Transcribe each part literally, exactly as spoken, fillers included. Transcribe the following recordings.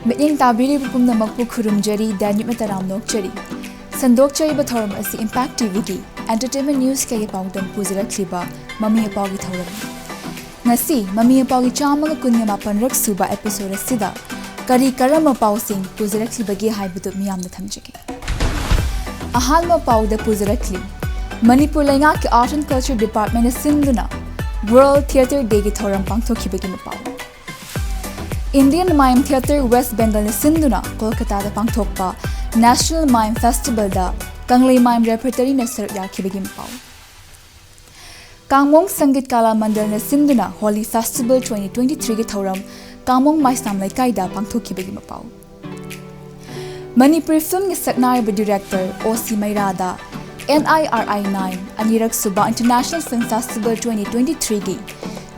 ꯃꯤꯠꯌꯦꯡ ꯇꯥꯕꯤꯔꯤꯕ ꯄꯨꯝꯅꯃꯛꯄꯨ ꯈꯨꯔꯨꯝꯖꯔꯤ, ꯗꯥꯅꯤꯞꯅ ꯇꯔꯥꯝꯅ ꯑꯣꯛꯆꯔꯤ꯫ ꯁꯟꯗꯣꯛꯆꯔꯤꯕ ꯊꯧꯔꯝ ꯑꯁꯤ Impact ꯇꯤꯚꯤꯒꯤ entertainment news ꯀꯌꯥꯒꯤ ꯄꯥꯎꯗꯝ ꯄꯨꯖꯔꯛꯂꯤꯕ ꯃꯃꯤ ꯑꯄꯥꯎꯒꯤ ꯊꯧꯔꯝꯅꯤ꯫ ꯉꯁꯤ ꯃꯃꯤ ꯑꯄꯥꯎꯒꯤ ꯆꯥꯝꯃꯒ ꯀꯨꯟꯒ ꯃꯥꯄꯟꯔꯛ ꯁꯨꯕ episode ꯑꯁꯤꯗ ꯀꯔꯤ ꯀꯔꯝꯕ ꯄꯥꯎꯁꯤꯡ ꯄꯨꯖꯔꯛꯂꯤꯕꯒꯦ ꯍꯥꯏꯕꯗꯨ ꯃꯤꯌꯥꯝꯅ ꯊꯝꯖꯒꯦ꯫ ꯑꯍꯥꯟꯕ ꯄꯥꯎꯗ ꯄꯨꯖꯔꯛꯂꯤ, ꯃꯅꯤꯄꯨꯔ ꯂꯩꯉꯥꯛꯀꯤ Art and Culture Department ꯅ ꯁꯤꯟꯗꯨꯅ World Theatre Day ꯒꯤ ꯊꯧꯔꯝ ꯄꯥꯡꯊꯣꯛꯈꯤꯕꯒꯤ ꯃꯄꯥꯎ꯫ Indian Mime Theatre West Bengal ꯅ ꯁꯤꯟꯗꯨꯅ ꯀꯣꯜꯀꯇꯥꯗ ꯄꯥꯡꯊꯣꯛꯄ National Mime Festival ꯗ ꯀꯪꯂꯩ Mime Repertory ꯅ ꯁꯔꯨꯛ ꯌꯥꯈꯤꯕꯒꯤ ꯃꯄꯥꯎ꯫ ꯀꯥꯡꯃꯣꯡ ꯁꯪꯒꯤꯠ ꯀꯥꯂꯥ ꯃꯟꯗꯜꯅ ꯁꯤꯟꯗꯨꯅ Holi Festival twenty twenty-three ꯒꯤ ꯊꯧꯔꯝ ꯀꯥꯡꯃꯣꯡ ꯃꯥꯏꯁꯅꯥꯝ ꯂꯩꯀꯥꯏꯗ ꯄꯥꯡꯊꯣꯛꯈꯤꯕꯒꯤ ꯃꯄꯥꯎ꯫ ꯃꯅꯤꯄꯨꯔꯤ film ꯒꯤ ꯁꯛꯅꯥꯏꯔꯕ director ꯑꯣ C ꯃꯩꯔꯥꯗ N I R I nine ꯑꯅꯤꯔꯛ ꯁꯨꯕ International Film Festival twenty twenty-three ꯒꯤ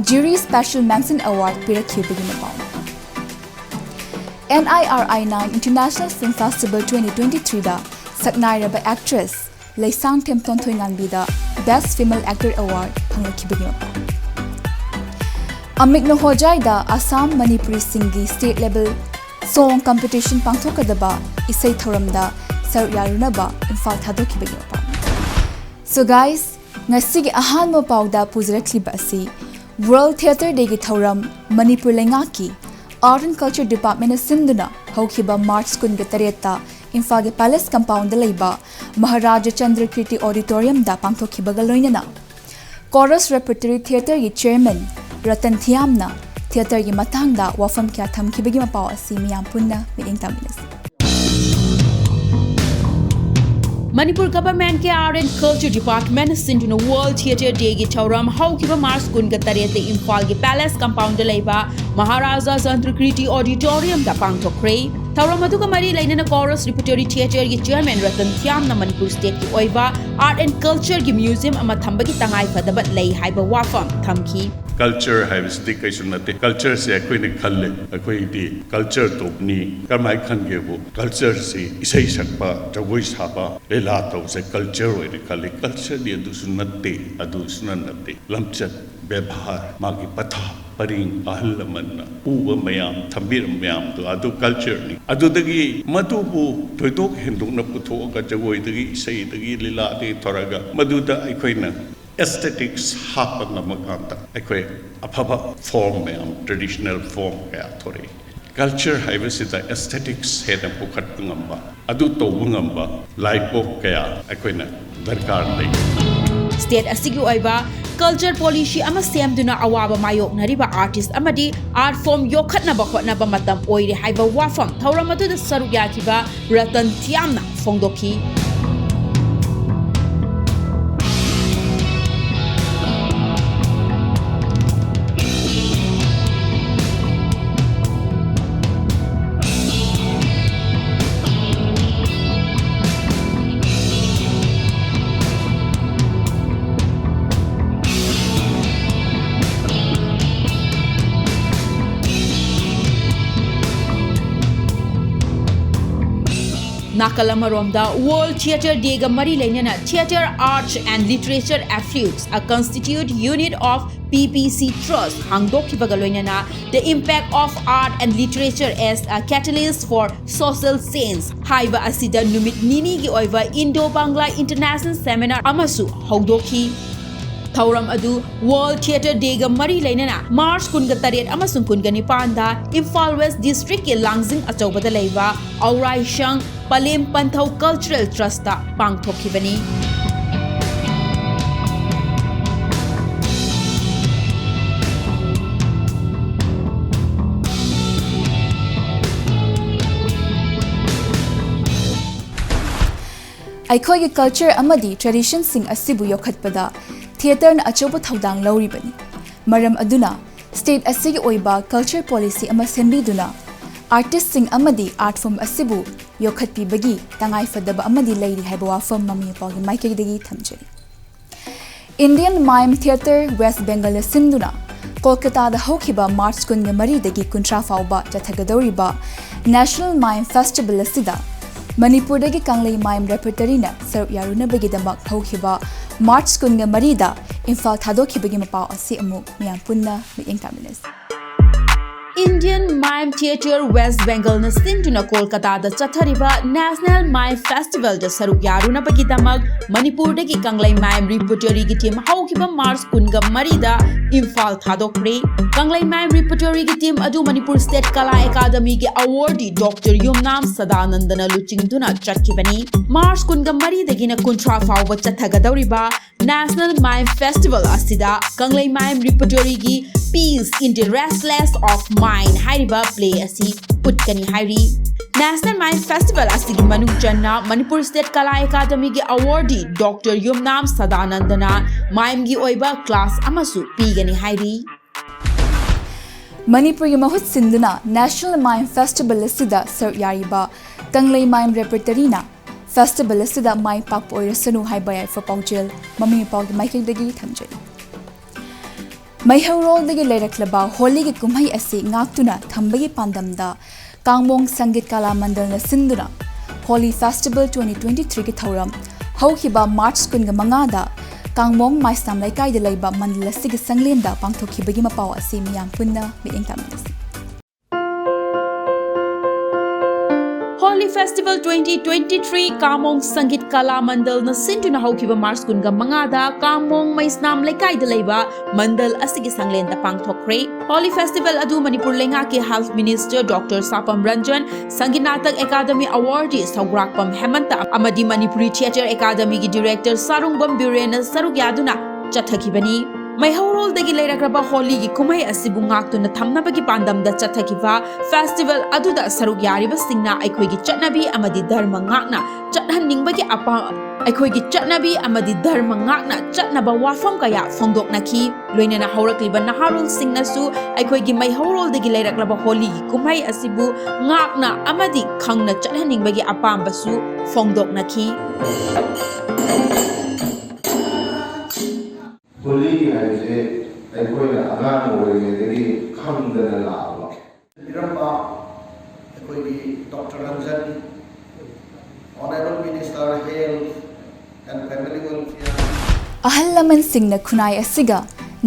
Jury Special Mention Award ꯄꯤꯔꯛꯈꯤꯕꯒꯤ ꯃꯄꯥꯎ꯫ N I R I nine International Film Festival twenty twenty-three ꯗ ꯁꯛꯅꯥꯏꯔꯕ actress Leishangthem ꯇꯣꯟꯊꯣꯏꯉꯥꯟꯕꯤꯗ Best Female Actor Award ꯐꯪꯂꯛꯈꯤꯕꯒꯤ ꯃꯄꯥꯎ꯫ ꯑꯃꯤꯛꯅ ꯍꯣꯖꯥꯏꯗ Assam ꯃꯅꯤꯄꯨꯔꯤꯁꯤꯡꯒꯤ state level song competition ꯄꯥꯡꯊꯣꯛꯀꯗꯕ ꯏꯁꯩ ꯊꯧꯔꯝꯗ ꯁꯔꯨꯛ ꯌꯥꯔꯨꯅꯕ Imphal ꯊꯥꯗꯣꯛꯈꯤꯕꯒꯤ ꯃꯄꯥꯎ꯫ So guys, ꯉꯁꯤꯒꯤ ꯑꯍꯥꯟꯕ ꯄꯥꯎꯗ ꯄꯨꯖꯔꯛꯂꯤꯕ ꯑꯁꯤ World Theatre Day ꯒꯤ ꯊꯧꯔꯝ ꯃꯅꯤꯄꯨꯔ ꯂꯩꯉꯥꯛꯀꯤ Art and Culture Department ꯅ ꯁꯤꯟꯗꯨꯅ ꯍꯧꯈꯤꯕ March ꯀꯨꯟꯒ ꯇꯔꯦꯠꯇ ꯏꯝꯐꯥꯜꯒꯤ Palace Compound ꯗ ꯂꯩꯕ ꯃꯍꯥꯔꯥꯖꯥ ꯆꯟꯗ꯭ꯔꯀꯤꯔꯇꯤ Auditorium ꯗ ꯄꯥꯡꯊꯣꯛꯈꯤꯕꯒ ꯂꯣꯏꯅꯅ Chorus Repertory Theatre ꯒꯤ chairman ꯔꯇꯟ ꯊꯤꯌꯥꯝꯅ theatre ꯒꯤ ꯃꯇꯥꯡꯗ ꯋꯥꯐꯝ ꯀꯌꯥ ꯊꯝꯈꯤꯕꯒꯤ ꯃꯄꯥꯎ ꯑꯁꯤ ꯃꯤꯌꯥꯝ ꯄꯨꯟꯅ ꯃꯤꯠꯌꯦꯡ ꯇꯥꯃꯤꯟꯅꯁꯤ꯫ ꯃꯅꯤꯄꯨꯔ government ꯀꯤ Art and Culture Department ꯅ ꯁꯤꯟꯗꯨꯅ World Theatre Day ꯒꯤ ꯊꯧꯔꯝ ꯍꯧꯈꯤꯕ March ꯀꯨꯟꯒ ꯇꯔꯦꯠꯇ ꯏꯝꯐꯥꯜꯒꯤ Palace Compound ꯗ ꯂꯩꯕ ꯃꯍꯥꯔꯥꯖꯥ ꯆꯟꯗ꯭ꯔꯀꯤꯔꯇꯤ Auditorium ꯗ ꯄꯥꯡꯊꯣꯛꯈ꯭ꯔꯦ꯫ ꯊꯧꯔꯝ ꯑꯗꯨꯒ ꯃꯔꯤ ꯂꯩꯅꯅ Chorus Repertory Theatre ꯒꯤ chairman ꯔꯇꯟ ꯊꯤꯌꯥꯝꯅ ꯃꯅꯤꯄꯨꯔ state ꯀꯤ ꯑꯣꯏꯕ Art and Culture ꯒꯤ museum ꯑꯃ ꯊꯝꯕꯒꯤ ꯇꯉꯥꯏ ꯐꯗꯕ ꯂꯩ ꯍꯥꯏꯕ ꯋꯥꯐꯝ ꯊꯝꯈꯤ꯫ Culture ꯍꯥꯏꯕꯁꯤꯗꯤ ꯀꯩꯁꯨ ꯅꯠꯇꯦ꯫ Culture ꯁꯦ ꯑꯩꯈꯣꯏꯅ ꯈꯜꯂꯦ, ꯑꯩꯈꯣꯏꯗꯤ culture ꯇꯧꯕꯅꯤ꯫ ꯀꯔꯝꯍꯥꯏꯅ ꯈꯟꯒꯦꯕꯨ, culture ꯁꯤ ꯏꯁꯩ ꯁꯛꯄ, ꯖꯒꯣꯏ ꯁꯥꯕ, ꯂꯤꯂꯥ ꯇꯧꯕꯁꯦ culture ꯑꯣꯏꯅ ꯈꯜꯂꯤ꯫ Culture ꯗꯤ ꯑꯗꯨꯁꯨ ꯅꯠꯇꯦ, ꯑꯗꯨꯁꯨꯅ ꯅꯠꯇꯦ꯫ ꯂꯝꯆꯠ, ꯕꯦꯕꯥꯔ, ꯃꯥꯒꯤ ꯄꯊꯥꯞ, ꯄꯔꯤꯡ ꯑꯍꯜ ꯂꯃꯟꯅ ꯎꯕ ꯃꯌꯥꯝ, ꯊꯝꯕꯤꯔꯝꯕ ꯃꯌꯥꯝꯗꯣ ꯑꯗꯨ ꯀꯜꯆꯔꯅꯤ꯫ ꯑꯗꯨꯗꯒꯤ ꯃꯗꯨꯕꯨ ꯊꯣꯏꯗꯣꯛ ꯍꯦꯟꯗꯣꯛꯅ ꯄꯨꯊꯣꯛꯑꯒ ꯖꯒꯣꯏꯗꯒꯤ, ꯏꯁꯩꯗꯒꯤ, ꯂꯤꯂꯥꯗꯒꯤ ꯊꯣꯔꯒ ꯃꯗꯨꯗ ꯑꯩꯈꯣꯏꯅ ꯑꯦꯁꯊꯦꯇꯤꯛꯁ ꯍꯥꯞꯄ ꯉꯝꯃꯀꯥꯟꯗ ꯑꯩꯈꯣꯏ ꯑꯐꯕ ꯐꯣꯔꯝ ꯃꯌꯥꯝ, ꯇ꯭ꯔꯦꯗꯤꯁꯅꯦꯜ ꯐꯣꯔꯝ ꯀꯌꯥ ꯊꯣꯔꯛꯏ꯫ ꯀꯜꯆꯔ ꯍꯥꯏꯕꯁꯤꯗ ꯑꯦꯁꯊꯦꯇꯤꯛꯁ ꯍꯦꯟꯅ ꯄꯨꯈꯠꯄ ꯉꯝꯕ, ꯑꯗꯨ ꯇꯧꯕ ꯉꯝꯕ ꯂꯥꯏꯄꯣꯛ ꯀꯌꯥ ꯑꯩꯈꯣꯏꯅ ꯗꯔꯀꯥꯔ ꯂꯩ꯫ ꯁ꯭ꯇꯦꯠ ꯑꯁꯤꯒꯤ ꯑꯣꯏꯕ ꯀꯜꯆꯔ ꯄꯣꯂꯤꯁꯤ ꯑꯃ ꯁꯦꯝꯗꯨꯅ ꯑꯋꯥꯕ ꯃꯥꯌꯣꯛꯅꯔꯤꯕ ꯑꯥꯔꯇꯤꯁ ꯑꯃꯗꯤ ꯑꯥꯔꯠ ꯐꯣꯔꯝ ꯌꯣꯛꯈꯠꯅꯕ ꯍꯣꯠꯅꯕ ꯃꯇꯝ ꯑꯣꯏꯔꯦ ꯍꯥꯏꯕ ꯋꯥꯐꯝ ꯊꯧꯔꯝ ꯑꯗꯨꯗ ꯁꯔꯨꯛ ꯌꯥꯈꯤꯕ ꯔꯇꯟ ꯊꯤꯌꯥꯝꯅ ꯐꯣꯡꯗꯣꯛꯈꯤ꯫ ꯅꯥꯀꯜ ꯑꯃꯔꯣꯝꯗ World Theatre Dayꯒ ꯃꯔꯤ ꯂꯩꯅꯅ Theatre Arts and Literature Afflues, a constitute unit of P P C Trust ꯍꯥꯡꯗꯣꯛꯈꯤꯕꯒ ꯂꯣꯏꯅꯅ The Impact of Art and Literature as a Catalyst for Social Change ꯍꯥꯏꯕ ꯑꯁꯤꯗ ꯅꯨꯃꯤꯠ ꯅꯤꯅꯤꯒꯤ ꯑꯣꯏꯕ Indo Bangla International Seminar ꯑꯃꯁꯨ ꯍꯧꯗꯣꯛꯈꯤ꯫ ꯊꯧꯔꯝ ꯑꯗꯨ World Theatre Dayꯒ ꯃꯔꯤ ꯂꯩꯅꯅ ꯃꯥꯔꯆ ꯀꯨꯟꯒ ꯇꯔꯦꯠ ꯑꯃꯁꯨꯡ ꯀꯨꯟꯒ ꯅꯤꯄꯥꯟꯗ ꯏꯝꯐꯥꯜ ꯋꯦꯁ ꯗꯤꯁꯇ꯭ꯔꯤꯛꯀꯤ ꯂꯥꯡꯖꯤꯡ ꯑꯆꯧꯕꯗ ꯂꯩꯕ ꯑꯧꯔꯥꯏꯁꯪ ꯄꯂꯦꯝ ꯄꯟꯊꯧ ꯀꯜꯆꯔꯦꯜ ꯇ꯭ꯔꯁꯇ ꯄꯥꯡꯊꯣꯛꯈꯤꯕꯅꯤ꯫ ꯑꯩꯈꯣꯏꯒꯤ ꯀꯜꯆꯔ ꯑꯃꯗꯤ ꯇ꯭ꯔꯦꯗꯤꯁꯟꯁꯤꯡ ꯑꯁꯤꯕꯨ ꯌꯣꯛꯈꯠꯄꯗ ꯊꯤꯌꯦꯇꯔꯅ ꯑꯆꯧꯕ ꯊꯧꯗꯥꯡ ꯂꯧꯔꯤꯕꯅꯤ꯫ ꯃꯔꯝ ꯑꯗꯨꯅ ꯁ꯭ꯇꯦꯠ ꯑꯁꯤꯒꯤ ꯑꯣꯏꯕ ꯀꯜꯆꯔ ꯄꯣꯂꯤꯁꯤ ꯑꯃ ꯁꯦꯝꯕꯤꯗꯨꯅ ꯑꯥꯔꯇꯤꯁꯁꯤꯡ ꯑꯃꯗꯤ ꯑꯥꯔꯠ ꯐꯣꯔꯝ ꯑꯁꯤꯕꯨ ꯌꯣꯛꯈꯠꯄꯤꯕꯒꯤ ꯇꯉꯥꯏꯐꯗꯕ ꯑꯃꯗꯤ ꯂꯩꯔꯤ ꯍꯥꯏꯕ ꯋꯥꯐꯝ ꯃꯃꯤ ꯃꯄꯥꯒꯤ ꯃꯥꯏꯀꯩꯗꯒꯤ ꯊꯝꯖꯔꯤ꯫ Indian Mime Theatre West Bengalꯅ ꯁꯤꯟꯗꯨꯅ ꯀꯣꯜꯀꯇꯥꯗ ꯍꯧꯈꯤꯕ ꯃꯥꯔꯆ ꯀꯨꯟꯒ ꯃꯔꯤꯗꯒꯤ ꯀꯨꯟꯊ꯭ꯔꯥ ꯐꯥꯎꯕ ꯆꯠꯊꯒꯗꯧꯔꯤꯕ National Mime Festival ꯑꯁꯤꯗ ꯃꯅꯤꯄꯨꯔꯗꯒꯤ ꯀꯪꯂꯩ ꯃꯥꯏꯝ ꯔꯦꯄꯔꯇꯔꯤꯅ ꯁꯔꯨꯛ ꯌꯥꯔꯨꯅꯕꯒꯤꯗꯃꯛ ꯍꯧꯈꯤꯕ ꯃꯥꯔꯆ ꯀꯨꯟꯒ ꯃꯔꯤꯗ ꯏꯝꯐꯥꯜ ꯊꯥꯗꯣꯛꯈꯤꯕꯒꯤ ꯃꯄꯥꯎ ꯑꯁꯤ ꯑꯃꯨꯛ ꯃꯤꯌꯥꯝ ꯄꯨꯟꯅ ꯃꯤꯠꯌꯦꯡ ꯇꯥꯃꯤꯟꯅꯁꯤ꯫ Indian Mime Theatre West Bengalꯅ ꯁꯤꯟꯗꯨꯅ ꯀꯣꯜꯀꯇꯥꯗ ꯆꯠꯊꯔꯤꯕ National Mime Festivalꯗ ꯁꯔꯨꯛ ꯌꯥꯔꯨꯅꯕꯒꯤꯗꯃꯛ ꯃꯅꯤꯄꯨꯔꯗꯒꯤ ꯀꯪꯂꯩ ꯃꯥꯏꯝ ꯔꯤꯄꯔꯇꯔꯤꯒꯤ ꯇꯤꯝ ꯍꯧꯈꯤꯕ ꯃꯥꯔꯆ ꯀꯨꯟꯒ ꯃꯔꯤꯗ ꯏꯝꯐꯥꯜ ꯊꯥꯗꯣꯛꯈ꯭ꯔꯦ꯫ ꯀꯪꯂꯩ ꯃꯥꯏꯝ ꯔꯤꯄꯔꯇꯔꯤꯒꯤ ꯇꯤꯝ ꯑꯗꯨ ꯃꯅꯤꯄꯨꯔ ꯁ꯭ꯇꯦꯠ ꯀꯂꯥ ꯑꯦꯀꯥꯗꯃꯤꯒꯤ ꯑꯦꯋꯥꯔꯗꯤ ꯗꯣꯛꯇꯔ ꯌꯨꯝꯅꯥꯝ ꯁꯗꯥꯅꯟꯗꯅ ꯂꯨꯆꯤꯡꯗꯨꯅ ꯆꯠꯈꯤꯕꯅꯤ꯫ ꯃꯥꯔꯆ ꯀꯨꯟꯒ ꯃꯔꯤꯗꯒꯤꯅ ꯀꯨꯟꯊ꯭ꯔꯥ ꯐꯥꯎꯕ ꯆꯠꯊꯒꯗꯧꯔꯤꯕ National Mime Festival ꯑꯁꯤꯗ ꯀꯪꯂꯩ ꯃꯥꯏꯝ ꯔꯤꯄꯔꯇꯔꯤꯒꯤ Peace in the Restless of Mind ꯍꯥꯏꯔꯤꯕ ꯄ꯭ꯂꯦ ꯑꯁꯤ ꯎꯠꯀꯅꯤ ꯍꯥꯏꯔꯤ꯫ National Mime Festival ꯑꯁꯤꯒꯤ ꯃꯅꯨꯡ ꯆꯟꯅ ꯃꯅꯤꯄꯨꯔ ꯁ꯭ꯇꯦꯠ ꯀꯂꯥ ꯑꯦꯀꯥꯗꯃꯤꯒꯤ ꯑꯦꯋꯥꯔꯗꯤ ꯗꯣꯛꯇꯔ ꯌꯨꯝꯅꯥꯝ ꯁꯗꯥꯅꯟꯗꯅ ꯃꯥꯏꯝꯒꯤ ꯑꯣꯏꯕ ꯀ꯭ꯂꯥꯁ ꯑꯃꯁꯨ ꯄꯤꯒꯅꯤ ꯍꯥꯏꯔꯤ꯫ ꯃꯅꯤꯄꯨꯔꯒꯤ ꯃꯍꯨꯠ ꯁꯤꯟꯗꯨꯅ National Mime Festival ꯑꯁꯤꯗ ꯁꯔꯨꯛ ꯌꯥꯔꯤꯕ ꯀꯪꯂꯩ ꯃꯥꯏꯝ ꯔꯦꯄꯔꯇꯔꯤꯅ ꯐꯦꯁꯇꯤꯚꯦꯜ ꯑꯁꯤꯗ ꯃꯥꯏ ꯄꯥꯛꯄ ꯑꯣꯏꯔꯁꯅꯨ ꯍꯥꯏꯕ ꯌꯥꯏꯐ ꯄꯥꯎꯖꯦꯜ ꯃꯃꯤ ꯃꯄꯥꯒꯤ ꯃꯥꯏꯀꯩꯗꯒꯤ ꯊꯝꯖꯔꯤ꯫ ꯃꯩꯍꯧꯔꯣꯜꯗꯒꯤ ꯂꯩꯔꯛꯂꯕ ꯍꯣꯂꯤꯒꯤ ꯀꯨꯝꯍꯩ ꯑꯁꯤ ꯉꯥꯛꯇꯨꯅ ꯊꯝꯕꯒꯤ ꯄꯥꯟꯗꯝꯗ ꯀꯥꯡꯃꯣꯡ ꯁꯪꯒꯤꯠ ꯀꯂꯥ ꯃꯟꯗꯜꯅ ꯁꯤꯟꯗꯨꯅ Holi festival twenty twenty three ꯒꯤ ꯊꯧꯔꯝ ꯍꯧꯈꯤꯕ ꯃꯥꯔꯆ ꯀꯨꯟꯒ ꯃꯉꯥꯗ ꯀꯥꯡꯃꯣꯡ ꯃꯥꯏꯁꯅꯥꯝ ꯂꯩꯀꯥꯏꯗ ꯂꯩꯕ ꯃꯟꯗꯜ ꯑꯁꯤꯒꯤ ꯁꯪꯂꯦꯟꯗ ꯄꯥꯡꯊꯣꯛꯈꯤꯕꯒꯤ ꯃꯄꯥꯎ ꯑꯁꯤ ꯃꯤꯌꯥꯝ ꯄꯨꯟꯅ ꯃꯤꯠꯌꯦꯡ ꯇꯥꯃꯤꯟꯅꯁꯤ꯫ Holi festival twenty twenty three Kamong Sangeet ꯀꯂꯥ ꯃꯟꯗꯜꯅ ꯁꯤꯟꯗꯨꯅ ꯍꯧꯈꯤꯕ ꯃꯥꯔꯆ ꯀꯨꯟꯒ ꯃꯉꯥꯗ ꯀꯥꯃꯣꯡ ꯃꯩꯁꯅꯥꯝ ꯂꯩꯀꯥꯏꯗ ꯂꯩꯕ ꯃꯟꯗꯜ ꯑꯁꯤꯒꯤ ꯁꯪꯂꯦꯟꯗ ꯄꯥꯡꯊꯣꯛꯈ꯭ꯔꯦ꯫ ꯍꯣꯂꯤ ꯐꯦꯁꯇꯤꯚꯦꯜ ꯑꯗꯨ ꯃꯅꯤꯄꯨꯔ ꯂꯩꯉꯥꯛꯀꯤ health minister doctor ꯁꯥꯄꯝ Ranjan, Sangeet Natak academy ꯑꯦꯋꯥꯔꯗꯤ ꯁꯧꯒ꯭ꯔꯥꯛꯄꯝ ꯍꯦꯃꯟꯇ ꯑꯃꯗꯤ ꯃꯅꯤꯄꯨꯔꯤ ꯊꯤꯌꯦꯇꯔ ꯑꯦꯀꯥꯗꯃꯤꯒꯤ ꯗꯤꯔꯦꯛꯇꯔ ꯁꯥꯔꯨꯡꯕꯝ ꯕꯤꯔꯦꯟꯅ ꯁꯔꯨꯛ ꯌꯥꯗꯨꯅ ꯆꯠꯊꯈꯤꯕꯅꯤ꯫ ꯃꯩꯍꯧꯔꯣꯜꯗꯒꯤ ꯂꯩꯔꯛꯂꯕ ꯍꯣꯂꯤꯒꯤ ꯀꯨꯝꯍꯩ ꯑꯁꯤꯕꯨ ꯉꯥꯛꯇꯨꯅ ꯊꯝꯅꯕꯒꯤ ꯄꯥꯟꯗꯝꯗ ꯆꯠꯊꯈꯤꯕ ꯐꯦꯁꯇꯤꯚꯦꯜ ꯑꯗꯨꯗ ꯁꯔꯨꯛ ꯌꯥꯔꯤꯕꯁꯤꯡꯅ ꯑꯩꯈꯣꯏꯒꯤ ꯆꯠꯅꯕꯤ ꯑꯃꯗꯤ ꯙꯔꯃ ꯉꯥꯛꯅ ꯆꯠꯍꯟꯅꯤꯡꯕꯒꯤ ꯑꯄꯥ-, ꯑꯩꯈꯣꯏꯒꯤ ꯆꯠꯅꯕꯤ ꯑꯃꯗꯤ ꯙꯔꯃ ꯉꯥꯛꯅ ꯆꯠꯅꯕ ꯋꯥꯐꯝ ꯀꯌꯥ ꯐꯣꯡꯗꯣꯛꯅꯈꯤ꯫ ꯂꯣꯏꯅꯅ ꯍꯧꯔꯛꯂꯤꯕ ꯅꯍꯥꯔꯣꯜꯁꯤꯡꯅꯁꯨ ꯑꯩꯈꯣꯏꯒꯤ ꯃꯩꯍꯧꯔꯣꯜꯗꯒꯤ ꯂꯩꯔꯛꯂꯕ ꯍꯣꯂꯤꯒꯤ ꯀꯨꯝꯍꯩ ꯑꯁꯤꯕꯨ ꯉꯥꯛꯅ ꯑꯃꯗꯤ ꯈꯪꯅ ꯆꯠꯍꯟꯅꯤꯡꯕꯒꯤ ꯑꯄꯥꯝꯕꯁꯨ ꯐꯣꯡꯗꯣꯛꯅꯈꯤ꯫ ꯍꯣꯂꯤ ꯍꯥꯏꯕꯁꯦ ꯑꯩꯈꯣꯏꯅ ꯑꯉꯥꯡ ꯑꯣꯏꯔꯤꯉꯩꯗꯒꯤ ꯈꯪꯗꯅ ꯂꯥꯛꯑꯕ꯫ ꯄꯤꯔꯝꯕ ꯑꯩꯈꯣꯏꯒꯤ ꯗꯣꯛꯇꯔ ꯔꯟꯖꯟ ꯑꯍꯜ ꯂꯃꯟꯁꯤꯡꯅ ꯈꯨꯟꯅꯥꯏ ꯑꯁꯤꯒ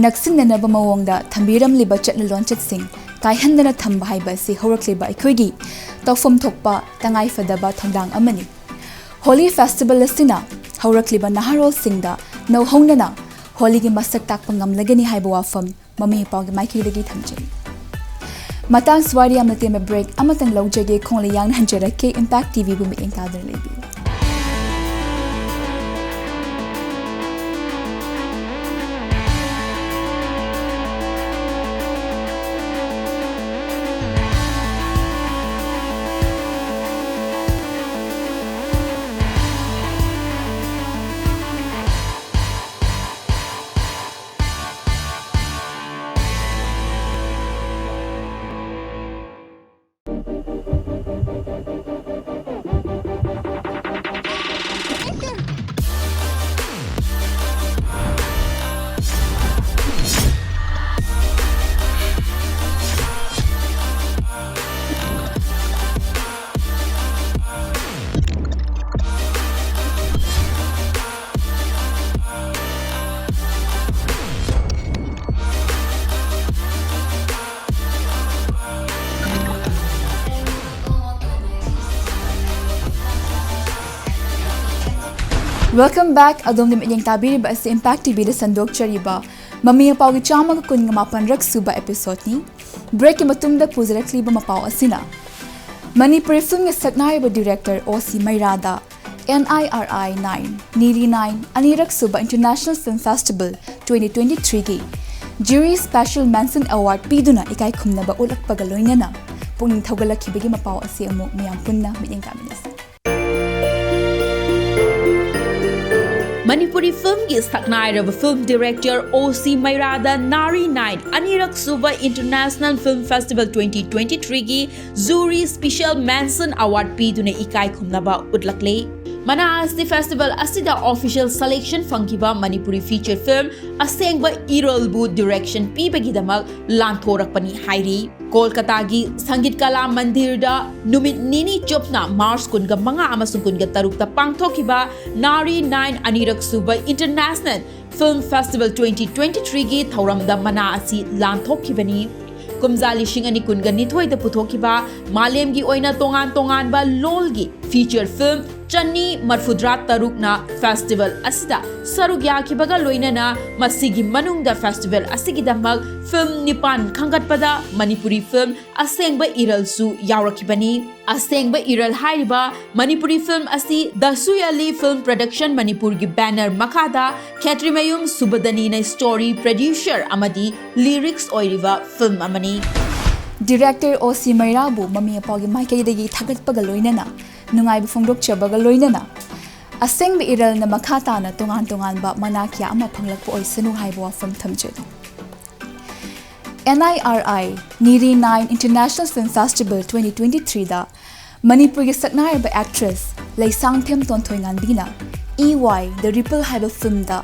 ꯅꯛꯁꯤꯟꯅꯅꯕ ꯃꯑꯣꯡꯗ ꯊꯝꯕꯤꯔꯝꯂꯤꯕ ꯆꯠꯅ ꯂꯣꯟꯆꯠꯁꯤꯡ ꯀꯥꯏꯍꯟꯗꯅ ꯊꯝꯕ ꯍꯥꯏꯕ ꯑꯁꯤ ꯍꯧꯔꯛꯂꯤꯕ ꯑꯩꯈꯣꯏꯒꯤ ꯇꯧꯐꯝ ꯊꯣꯛꯄ ꯇꯉꯥꯏꯐꯗꯕ ꯊꯧꯗꯥꯡ ꯑꯃꯅꯤ꯫ ꯍꯣꯂꯤ ꯐꯦꯁꯇꯤꯚꯦꯜ ꯑꯁꯤꯅ ꯍꯧꯔꯛꯂꯤꯕ ꯅꯍꯥꯔꯣꯜꯁꯤꯡꯗ ꯅꯧꯍꯧꯅꯅ ꯍꯣꯂꯤꯒꯤ ꯃꯁꯛ ꯇꯥꯛꯄ ꯉꯝꯂꯒꯅꯤ ꯍꯥꯏꯕ ꯋꯥꯐꯝ ꯃꯃꯤ ꯃꯄꯥꯒꯤ ꯃꯥꯏꯀꯩꯗꯒꯤ ꯊꯝꯖꯔꯤ꯫ ꯃꯇꯥꯡ ꯁ꯭ꯋꯥꯏꯗ ꯌꯥꯝꯅ ꯇꯦꯟꯕ ꯕ꯭ꯔꯦꯛ ꯑꯃꯇꯪ ꯂꯧꯖꯒꯦ꯫ ꯈꯣꯡꯂꯩ ꯌꯥꯡꯅ ꯍꯟꯖꯔꯛꯀꯦ꯫ ꯏꯝꯄꯦꯛ ꯇꯤꯚꯤꯕꯨ ꯃꯤꯠꯌꯦꯡ ꯇꯥꯗꯨꯅ ꯂꯩꯕꯤꯌꯨ꯫ Welcome back. ꯑꯗꯣꯝꯅ ꯃꯤꯠꯌꯦꯡ ꯇꯥꯕꯤꯔꯤꯕ ꯑꯁꯤ ꯏꯝꯄꯦꯛ ꯇꯤꯚꯤꯗ ꯁꯟꯗꯣꯛꯆꯔꯤꯕ ꯃꯃꯤ ꯃꯄꯥꯎꯒꯤ ꯆꯥꯝꯃꯒ ꯀꯨꯟꯒ ꯃꯥꯄꯟ ꯔꯛ ꯁꯨꯕ ꯑꯦꯄꯤꯁꯣꯗꯅꯤ꯫ ꯕ꯭ꯔꯦꯛꯀꯤ ꯃꯇꯨꯡꯗ ꯄꯨꯖꯔꯛꯂꯤꯕ ꯃꯄꯥꯎ ꯑꯁꯤꯅ ꯃꯅꯤꯄꯨꯔꯤ ꯐꯤꯜꯝꯒꯤ ꯁꯛꯅꯥꯏꯔꯕ ꯗꯤꯔꯦꯛꯇꯔ ꯑꯣ ꯁꯤ ꯃꯩꯔꯥꯗ N I R I nine, ꯅꯤꯔꯤ ꯅꯥꯏꯟ, ꯑꯅꯤꯔꯛ ꯁꯨꯕ international film festival twenty twenty ꯊ꯭ꯔꯤꯒꯤ ꯖꯨꯔꯤ ꯁ꯭ꯄꯦꯁꯦꯜ ꯃꯦꯟꯁꯟ ꯑꯦꯋꯥꯔꯗ ꯄꯤꯗꯨꯅ ꯏꯀꯥꯏ ꯈꯨꯝꯅꯕ ꯎꯠꯂꯛꯄꯒ ꯂꯣꯏꯅꯅ ꯄꯨꯛꯅꯤꯡ ꯊꯧꯒꯠꯂꯛꯈꯤꯕꯒꯤ ꯃꯄꯥꯎ ꯑꯁꯤ ꯑꯃꯨꯛ ꯃꯤꯌꯥꯝ ꯄꯨꯟꯅ ꯃꯤꯠꯌꯦꯡ ꯇꯥꯃꯤꯟꯅꯁꯤ꯫ ꯃꯅꯤꯄꯨꯔꯤ ꯐꯤꯜꯝꯒꯤ ꯁꯛꯅꯥꯏꯔꯕ film director O C ꯃꯩꯔꯥꯗ ꯅꯥꯔꯤ nine ꯑꯅꯤꯔꯛ ꯁꯨꯕ international film festival twenty twenty ꯊ꯭ꯔꯤꯒꯤ ꯖꯨꯔꯤ ꯁ꯭ꯄꯦꯁꯦꯜ ꯃꯦꯟꯁꯟ ꯑꯦꯋꯥꯔꯗ ꯄꯤꯗꯨꯅ ꯏꯀꯥꯏ ꯈꯨꯝꯅꯕ ꯎꯠꯂꯛꯂꯦ꯫ ꯃꯅꯥ ꯑꯁꯤ festival ꯑꯁꯤꯗ official selection ꯐꯪꯈꯤꯕ ꯃꯅꯤꯄꯨꯔꯤ feature film ꯑꯁꯦꯡꯕ ꯏꯔꯜꯕꯨ direction ꯄꯤꯕꯒꯤꯗꯃꯛ ꯂꯥꯟꯊꯣꯔꯛꯄꯅꯤ ꯍꯥꯏꯔꯤ꯫ ꯀꯣꯜꯀꯇꯥꯒꯤ ꯁꯪꯒꯤꯠ ꯀꯂꯥ ꯃꯟꯗꯤꯔꯗ ꯅꯨꯃꯤꯠ ꯅꯤꯅꯤ ꯆꯨꯞꯅ March ꯀꯨꯟꯒ ꯃꯉꯥ ꯑꯃꯁꯨꯡ ꯀꯨꯟꯒ ꯇꯔꯨꯛꯇ ꯄꯥꯡꯊꯣꯛꯈꯤꯕ ꯅꯥꯔꯤ nine ꯑꯅꯤꯔꯛ ꯁꯨꯕ International Film Festival twenty twenty-threeꯒꯤ ꯊꯧꯔꯝꯗ ꯃꯅꯥ ꯑꯁꯤ ꯂꯥꯟꯊꯣꯛꯈꯤꯕꯅꯤ꯫ ꯀꯨꯝꯖꯥ ꯂꯤꯁꯤꯡ ꯑꯅꯤ ꯀꯨꯟꯒ ꯅꯤꯊꯣꯏꯗ ꯄꯨꯊꯣꯛꯈꯤꯕ ꯃꯥꯂꯦꯝꯒꯤ ꯑꯣꯏꯅ ꯇꯣꯉꯥꯟ ꯇꯣꯉꯥꯟꯕ ꯂꯣꯜꯒꯤ feature film ꯆꯅꯤ ꯃꯔꯐꯨꯇꯔꯥ ꯇꯔꯨꯛꯅ festival ꯑꯁꯤꯗ ꯁꯔꯨꯛ ꯌꯥꯈꯤꯕꯒ ꯂꯣꯏꯅꯅ ꯃꯁꯤꯒꯤ ꯃꯅꯨꯡꯗ festival ꯑꯁꯤꯒꯤꯗꯃꯛ film ꯅꯤꯄꯥꯟ ꯈꯟꯒꯠꯄꯗ ꯃꯅꯤꯄꯨꯔꯤ film ꯑꯁꯦꯡꯕ ꯏꯔꯜꯁꯨ ꯌꯥꯎꯔꯛꯈꯤꯕꯅꯤ꯫ ꯑꯁꯦꯡꯕ ꯏꯔꯜ ꯍꯥꯏꯔꯤꯕ ꯃꯅꯤꯄꯨꯔꯤ film ꯑꯁꯤ ꯗꯁꯨ ꯑꯂꯤ Film Production ꯃꯅꯤꯄꯨꯔꯒꯤ banner ꯃꯈꯥꯗ ꯈꯦꯇ꯭ꯔꯤꯃꯌꯨꯝ ꯁꯨꯕꯗꯅꯤꯅ story, producer ꯑꯃꯗꯤ lyrics ꯑꯣꯏꯔꯤꯕ film ꯑꯃꯅꯤ꯫ Director ꯑꯣ ꯁꯤ ꯃꯩꯔꯥꯕꯨ ꯃꯃꯤ ꯑꯄꯥꯎꯒꯤ ꯃꯥꯏꯀꯩꯗꯒꯤ ꯊꯥꯒꯠꯄꯒ ꯂꯣꯏꯅꯅ ꯅꯨꯡꯉꯥꯏꯕ ꯐꯣꯡꯗꯣꯛꯆꯕꯒ ꯂꯣꯏꯅꯅ ꯑꯁꯦꯡꯕ ꯏꯔꯜꯅ ꯃꯈꯥ ꯇꯥꯅ ꯇꯣꯉꯥꯟ ꯇꯣꯉꯥꯟꯕ ꯃꯅꯥ ꯀꯌꯥ ꯑꯃ ꯐꯪꯂꯛꯄ ꯑꯣꯏꯁꯅꯨ ꯍꯥꯏꯕ ꯋꯥꯐꯝ ꯊꯝꯖꯔꯤ꯫ N I R I ꯅꯤꯔꯤ nine International Film Festival twenty twenty-threeꯗ ꯃꯅꯤꯄꯨꯔꯒꯤ ꯁꯛꯅꯥꯏꯔꯕ actress Leishangthem ꯇꯣꯟꯊꯣꯏꯉꯥꯟꯕꯤꯅ E Y The Ripple ꯍꯥꯏꯕ filmꯗ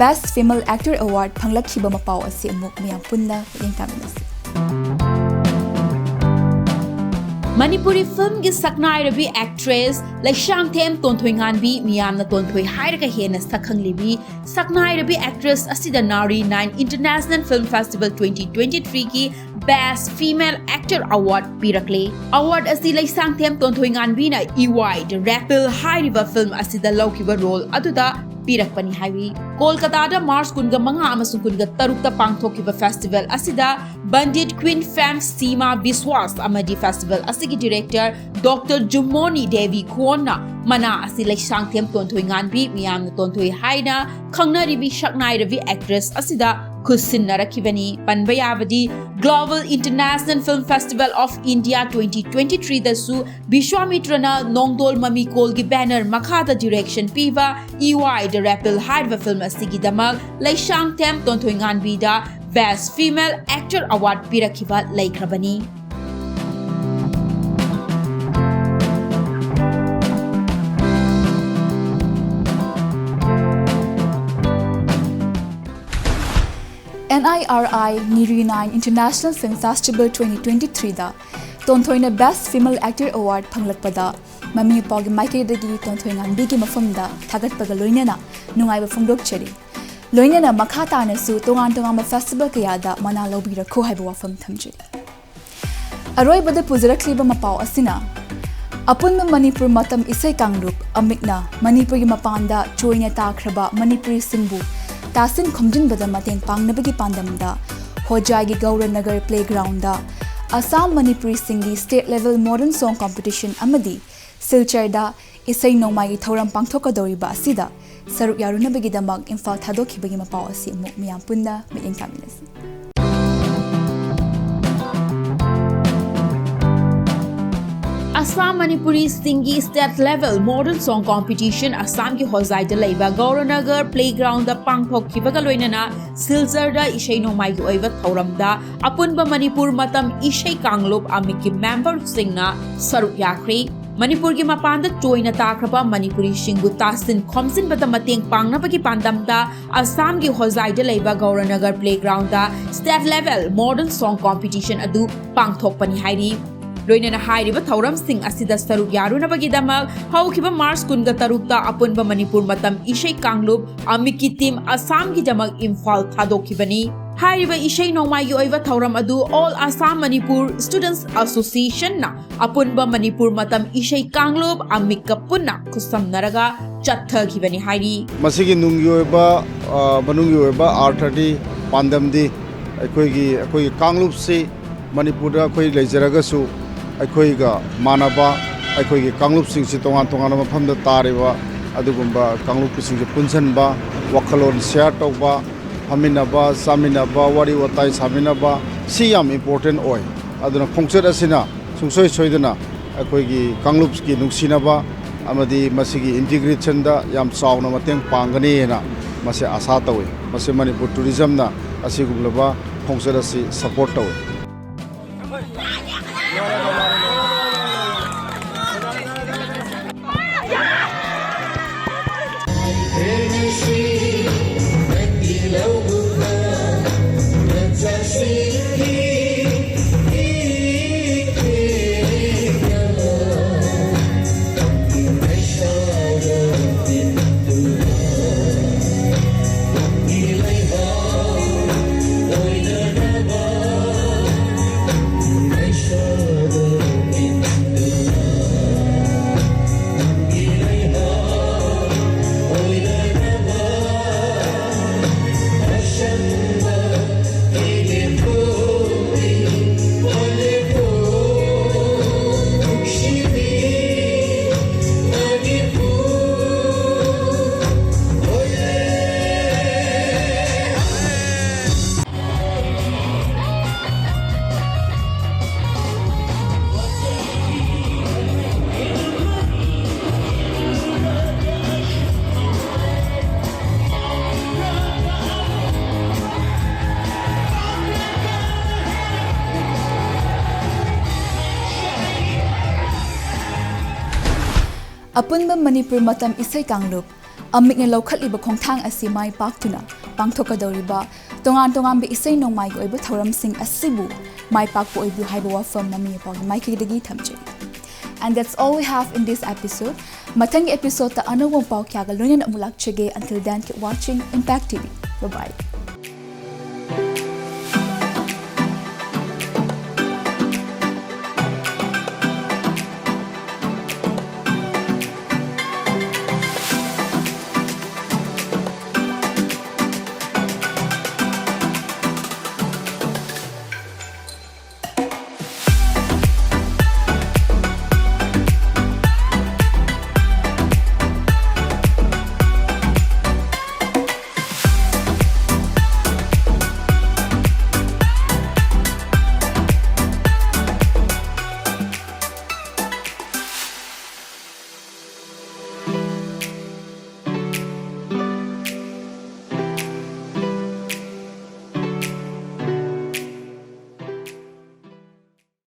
Best Female Actor Award ꯐꯪꯂꯛꯈꯤꯕ ꯃꯄꯥꯎ ꯑꯁꯤ ꯑꯃꯨꯛ ꯃꯌꯥꯝ ꯄꯨꯟꯅ ꯃꯤꯠꯌꯦꯡ ꯇꯥꯃꯤꯟꯅꯁꯤ꯫ ꯃꯅꯤꯄꯨꯔꯤ filmꯒꯤ ꯁꯛꯅꯥꯏꯔꯕꯤ actress ꯂꯩꯁꯥꯡꯊꯦꯝ ꯇꯣꯟꯊꯣꯏꯉꯥꯟꯕꯤ, ꯃꯤꯌꯥꯝꯅ ꯇꯣꯟꯊꯣꯏ ꯍꯥꯏꯔꯒ ꯍꯦꯟꯅ ꯁꯛꯈꯪꯂꯤꯕꯤ ꯁꯛꯅꯥꯏꯔꯕꯤ actress ꯑꯁꯤꯗ ꯅꯥꯔꯤ nine International Film Festival twenty twenty-threeꯒꯤ Best Female Actor Award ꯄꯤꯔꯛꯂꯦ꯫ Award ꯑꯁꯤ Leishangthem ꯇꯣꯟꯊꯣꯏꯉꯥꯟꯕꯤꯅ E Y The Ripple ꯍꯥꯏꯔꯤꯕ film ꯑꯁꯤꯗ ꯂꯧꯈꯤꯕ role ꯑꯗꯨꯗ ꯄꯤꯔꯛꯄꯅꯤ ꯍꯥꯏꯔꯤ꯫ ꯀꯣꯜꯀꯇꯥꯗ March ꯀꯨꯟꯒ ꯃꯉꯥ ꯑꯃꯁꯨꯡ ꯀꯨꯟꯒ ꯇꯔꯨꯛꯇ ꯄꯥꯡꯊꯣꯛꯈꯤꯕ festival ꯑꯁꯤꯗ Bandit Queen Femme Seema Biswas ꯑꯃꯗꯤ festival ꯑꯁꯤꯒꯤ director Doctor ꯖꯨꯝꯃꯣꯅꯤ ꯗꯦꯕꯤ ꯈꯣꯟꯅ ꯃꯅꯥ ꯑꯁꯤ ꯂꯩꯁꯥꯡꯊꯦꯝ ꯇꯣꯟꯊꯣꯏꯉꯥꯟꯕꯤ, ꯃꯤꯌꯥꯝꯅ ꯇꯣꯟꯊꯣꯏ ꯍꯥꯏꯅ ꯈꯪꯅꯔꯤꯕꯤ ꯁꯛꯅꯥꯏꯔꯕꯤ actress ꯑꯁꯤꯗ ꯈꯨꯠꯁꯤꯟꯅꯔꯛꯈꯤꯕꯅꯤ꯫ ꯄꯟꯕ ꯌꯥꯕꯗꯤ Global International Film Festival of India twenty twenty-threeꯗꯁꯨ ꯕꯤꯁ꯭ꯋꯥꯃꯤꯇ꯭ꯔꯅ ꯅꯣꯡꯗꯣꯜ ꯃꯃꯤꯀꯣꯜꯒꯤ banner ꯃꯈꯥꯗ direction ꯄꯤꯕ E Y The Ripple ꯍꯥꯏꯔꯤꯕ film ꯑꯁꯤꯒꯤꯗꯃꯛ Leishangthem ꯇꯣꯟꯊꯣꯏꯉꯥꯟꯕꯤꯗ Best Female Actor Award ꯄꯤꯔꯛꯈꯤꯕ ꯂꯩꯈ꯭ꯔꯕꯅꯤ꯫ N I R I Nirinain International Film Festival twenty twenty-threeꯗ ꯇꯣꯟꯊꯣꯏꯅ Best Female Actor Award ꯐꯪꯂꯛꯄꯗ ꯃꯃꯤ ꯃꯄꯥꯒꯤ ꯃꯥꯏꯀꯩꯗꯒꯤ ꯇꯣꯟꯊꯣꯏ ꯉꯥꯟꯕꯤꯒꯤ ꯃꯐꯝꯗ ꯊꯥꯒꯠꯄꯒ ꯂꯣꯏꯅꯅ ꯅꯨꯡꯉꯥꯏꯕ ꯐꯣꯡꯗꯣꯛꯆꯔꯤ꯫ ꯂꯣꯏꯅꯅ ꯃꯈꯥ ꯇꯥꯅꯁꯨ ꯇꯣꯉꯥꯟ ꯇꯣꯉꯥꯟꯕ festival ꯀꯌꯥꯗ ꯃꯅꯥ ꯂꯧꯕꯤꯔꯛꯈꯣ ꯍꯥꯏꯕ ꯋꯥꯐꯝ ꯊꯝꯖꯔꯤ꯫ ꯑꯔꯣꯏꯕꯗ ꯄꯨꯖꯔꯛꯂꯤꯕ ꯃꯄꯥꯎ ꯑꯁꯤꯅ ꯑꯄꯨꯟꯕ ꯃꯅꯤꯄꯨꯔ ꯃꯇꯝ ꯏꯁꯩ ꯀꯥꯡꯂꯨꯞ ꯑꯃꯤꯛꯅ ꯃꯅꯤꯄꯨꯔꯒꯤ ꯃꯄꯥꯟꯗ ꯆꯣꯏꯅ ꯇꯥꯈ꯭ꯔꯕ ꯃꯅꯤꯄꯨꯔꯤꯁꯤꯡꯕꯨ ꯇꯥꯁꯤꯟ ꯈꯣꯝꯖꯤꯟꯕꯗ ꯃꯇꯦꯡ ꯄꯥꯡꯅꯕꯒꯤ ꯄꯥꯟꯗꯝꯗ ꯍꯣꯖꯥꯏꯒꯤ ꯒꯧꯔꯅꯒꯔ Playgroundꯗ Assam ꯃꯅꯤꯄꯨꯔꯤꯁꯤꯡꯒꯤ State Level Modern Song Competition ꯑꯃꯗꯤ ꯁꯤꯜꯆꯔꯗ ꯏꯁꯩ ꯅꯣꯡꯃꯥꯏꯒꯤ ꯊꯧꯔꯝ ꯄꯥꯡꯊꯣꯛꯀꯗꯧꯔꯤꯕ ꯑꯁꯤꯗ ꯁꯔꯨꯛ ꯌꯥꯔꯨꯅꯕꯒꯤꯗꯃꯛ ꯏꯝꯐꯥꯜ ꯊꯥꯗꯣꯛꯈꯤꯕꯒꯤ ꯃꯄꯥꯎ ꯑꯁꯤ ꯑꯃꯨꯛ ꯃꯤꯌꯥꯝ ꯄꯨꯟꯅ ꯃꯤꯠꯌꯦꯡ ꯇꯥꯃꯤꯟꯅꯁꯤ꯫ Assam ꯃꯅꯤꯄꯨꯔꯤꯁꯤꯡꯒꯤ State Level Modern Song Competition ꯑꯁꯥꯝꯒꯤ ꯍꯣꯖꯥꯏꯗ ꯂꯩꯕ ꯒꯧꯔꯅꯒꯔ Playgroundꯗ ꯄꯥꯡꯊꯣꯛꯈꯤꯕꯒ ꯂꯣꯏꯅꯅ ꯁꯤꯜꯆꯔꯗ ꯏꯁꯩ ꯅꯣꯡꯃꯥꯏꯒꯤ ꯑꯣꯏꯕ ꯊꯧꯔꯝꯗ ꯑꯄꯨꯟꯕ ꯃꯅꯤꯄꯨꯔ ꯃꯇꯝ ꯏꯁꯩ ꯀꯥꯡꯂꯨꯞ ꯑꯃꯤꯛꯀꯤ memberꯁꯤꯡꯅ ꯁꯔꯨꯛ ꯌꯥꯈ꯭ꯔꯦ꯫ ꯃꯅꯤꯄꯨꯔꯒꯤ ꯃꯄꯥꯟꯗ ꯆꯣꯏꯅ ꯇꯥꯈ꯭ꯔꯕ ꯃꯅꯤꯄꯨꯔꯤꯁꯤꯡꯕꯨ ꯇꯥꯁꯤꯟ ꯈꯣꯝꯖꯤꯟꯕꯗ ꯃꯇꯦꯡ ꯄꯥꯡꯅꯕꯒꯤ ꯄꯥꯟꯗꯝꯗ ꯑꯁꯥꯝꯒꯤ ꯍꯣꯖꯥꯏꯗ ꯂꯩꯕ ꯒꯧꯔꯅꯒꯔ Playgroundꯗ State Level Modern Song Competition ꯑꯗꯨ ꯄꯥꯡꯊꯣꯛꯄꯅꯤ ꯍꯥꯏꯔꯤ꯫ ꯂꯣꯏꯅꯅ ꯍꯥꯏꯔꯤꯕ ꯊꯧꯔꯝꯁꯤꯡ ꯑꯁꯤꯗ ꯁꯔꯨꯛ ꯌꯥꯔꯨꯅꯕꯒꯤꯗꯃꯛ ꯍꯧꯈꯤꯕ ꯃꯥꯔꯆ ꯀꯨꯟꯒ ꯇꯔꯨꯛꯇ ꯑꯄꯨꯟꯕ ꯃꯅꯤꯄꯨꯔ ꯃꯇꯝ ꯏꯁꯩ ꯀꯥꯡꯂꯨꯞ ꯑꯃꯤꯛꯀꯤ team ꯑꯁꯥꯝꯒꯤꯗꯃꯛ ꯏꯝꯐꯥꯜ ꯊꯥꯗꯣꯛꯈꯤꯕꯅꯤ꯫ ꯍꯥꯏꯔꯤꯕ ꯏꯁꯩ ꯅꯣꯡꯃꯥꯏꯒꯤ ꯑꯣꯏꯕ ꯊꯧꯔꯝ ꯑꯗꯨ All Assam Manipur Students Associationꯅ ꯑꯄꯨꯟꯕ ꯃꯅꯤꯄꯨꯔ ꯃꯇꯝ ꯏꯁꯩ ꯀꯥꯡꯂꯨꯞ ꯑꯃꯤꯛꯀ ꯄꯨꯟꯅ ꯈꯨꯠꯁꯝꯅꯔꯒ ꯆꯠꯊꯈꯤꯕꯅꯤ ꯍꯥꯏꯔꯤ꯫ ꯃꯁꯤꯒꯤ ꯅꯨꯡꯒꯤ ꯑꯣꯏꯕ, ꯑ, ꯃꯅꯨꯡꯒꯤ ꯑꯣꯏꯕ ꯑꯥꯔꯊꯗꯤ, ꯄꯥꯟꯗꯝꯗꯤ ꯑꯩꯈꯣꯏꯒꯤ, ꯑꯩꯈꯣꯏꯒꯤ ꯀꯥꯡꯂꯨꯞꯁꯤ ꯃꯅꯤꯄꯨꯔꯗ ꯑꯩꯈꯣꯏ ꯂꯩꯖꯔꯒꯁꯨ ꯑꯩꯈꯣꯏꯒ ꯃꯥꯟꯅꯕ ꯑꯩꯈꯣꯏꯒꯤ ꯀꯥꯡꯂꯨꯞꯁꯤꯡꯁꯤ ꯇꯣꯉꯥꯟ ꯇꯣꯉꯥꯟꯕ ꯃꯐꯝꯗ ꯇꯥꯔꯤꯕ ꯑꯗꯨꯒꯨꯝꯕ ꯀꯥꯡꯂꯨꯞꯀꯤꯁꯤꯡꯁꯦ ꯄꯨꯟꯁꯤꯟꯕ, ꯋꯥꯈꯜꯂꯣꯟ share ꯇꯧꯕ, ꯐꯝꯃꯤꯟꯅꯕ, ꯆꯥꯃꯤꯟꯅꯕ, ꯋꯥꯔꯤ ꯋꯥꯇꯥꯏ ꯁꯥꯃꯤꯟꯅꯕ, ꯁꯤ ꯌꯥꯝ important ꯑꯣꯏ꯫ ꯑꯗꯨꯅ ꯈꯣꯡꯆꯠ ꯑꯁꯤꯅ ꯁꯨꯡꯁꯣꯏ ꯁꯣꯏꯗꯅ ꯑꯩꯈꯣꯏꯒꯤ ꯀꯥꯡꯂꯨꯞꯀꯤ ꯅꯨꯡꯁꯤꯅꯕ ꯑꯃꯗꯤ ꯃꯁꯤꯒꯤ integrationꯗ ꯌꯥꯝ ꯆꯥꯎꯅ ꯃꯇꯦꯡ ꯄꯥꯡꯒꯅꯤ ꯍꯥꯏꯅ ꯃꯁꯤ ꯑꯥꯁꯥ ꯇꯧꯏ꯫ ꯃꯁꯤ ꯃꯅꯤꯄꯨꯔ tourismꯅ ꯑꯁꯤꯒꯨꯝꯂꯕ ꯈꯣꯡꯆꯠ ꯑꯁꯤ support ꯇꯧꯏ꯫ ꯑꯄꯨꯟꯕ ꯃꯅꯤꯄꯨꯔ ꯃꯇꯝ ꯏꯁꯩ ꯀꯥꯡꯂꯨꯞ ꯑꯃꯤꯛꯅ ꯂꯧꯈꯠꯂꯤꯕ ꯈꯣꯡꯊꯥꯡ ꯑꯁꯤ ꯃꯥꯏ ꯄꯥꯛꯇꯨꯅ ꯄꯥꯡꯊꯣꯛꯀꯗꯧꯔꯤꯕ ꯇꯣꯉꯥꯟ ꯇꯣꯉꯥꯟꯕ ꯏꯁꯩ ꯅꯣꯡꯃꯥꯏꯒꯤ ꯑꯣꯏꯕ ꯊꯧꯔꯝꯁꯤꯡ ꯑꯁꯤꯕꯨ ꯃꯥꯏ ꯄꯥꯛꯄ ꯑꯣꯏꯕꯤꯌꯨ ꯍꯥꯏꯕ ꯋꯥꯐꯝ ꯃꯃꯤ ꯑꯄꯥꯒꯤ ꯃꯥꯏꯀꯩꯗꯒꯤ ꯊꯝꯖꯩ꯫ And that's all we have in this episode. ꯃꯊꯪꯒꯤ episode ꯑꯅꯧꯕ ꯄꯥꯎ ꯀꯌꯥꯒ ꯂꯣꯏꯅꯅ ꯑꯃꯨꯛ ꯂꯥꯛꯆꯒꯦ. Until then, keep watching Impact T V. Bye bye.